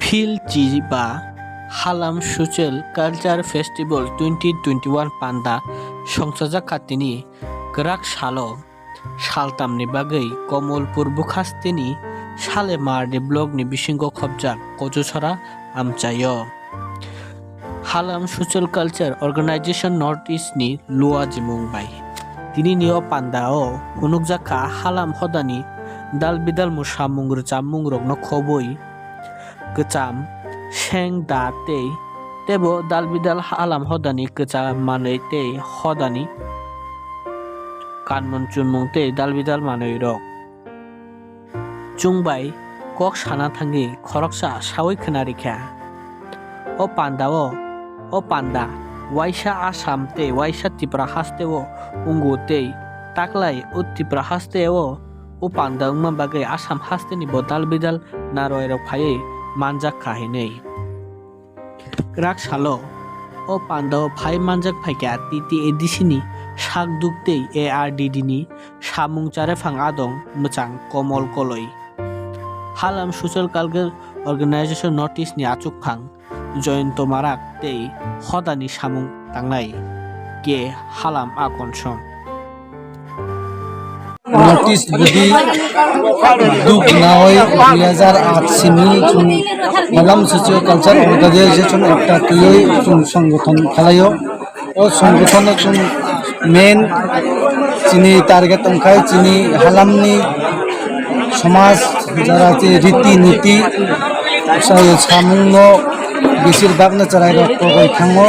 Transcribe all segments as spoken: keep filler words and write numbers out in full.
Phil Chiba Halam Social Culture Festival twenty twenty-one panda songchajak kha tini kwrak salo. Saltamni bagwi Komolpur bukhasteni Sale Mardi blockni bisingo khopjak Kochusora amchaio. Halam Social Culture Organization North East ni luajimung bai tinini o pandao phunukjak kha Halam hodani dalbidal mwsamung rwchapmungrokno khobwi kwcham, seng da tei teibo dalbidal Halam hodani kwcham manwi tei hodani kanmung chunmung tei dalbidal manwirok. Chwng bai kok sana thangwi khoroksa saui khna rikha. O panda o, o panda waisa Assam tei waisa Tripura haste o wngo tei taklai o Tripura haste o, o panda wngma bagwi Assam haste ni bo dalbidal narwai rok phaiwi manjak kha hinwi. Kwrak salo o pandao phai manjak phaikha T T A D C ni sakduk tei A R D D ni samung charephang adong mwchang Komol Koloi. Halam Social Culture Organization North East ni achukphang Joyonto Marak tei hodani samung tangnai K Halam Akonsong. Notice budi duk naoi dui hajar aat simi chwng Halam Socio Culture Organization ekta twiwi chwng songgothon khalaio. O songgothon no chwng main chini target wngkha chini halamni somaj jara che riti niti sa-, samung no besir bak no chwrai rok kogoi thango.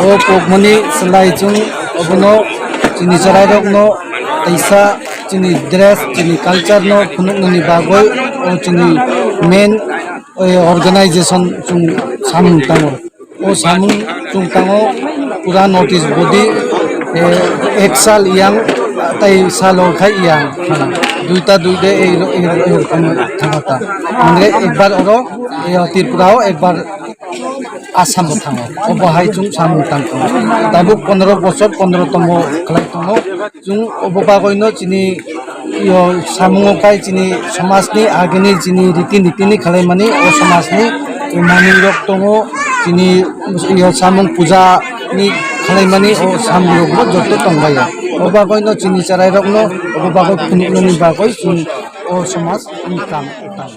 O kokmani chwlai chwng obono chini chwrai rok no kaisa chini dress, chini culture no phunuknani bagwi o chini main, o, organization chwng samung tango. O samung chwng tango pura notice bodi, eh, ek sal yang tai salo khai yang duita duide ei ro-, ei ro-, ei rokom thangata. Mane ekbar oro, eh, Tripura o ekbar Assam bo thango. Obo hai chwng samung tang tongo. Tabuk pondro bochor, pondro tomo khlai tongo. Chwng obo bagwi no chini yo samung o kai chini somaj ni agini chini riti niti ni khlai mani o somaj ni manwi rok tongo. Chini yo samung puja ni khlai mani o samung rok bo joto tong bai o. Obo bagwi no chini chwrai rok no obo bagwi phunuk nani bagwi chwng o somaj ni kam tang.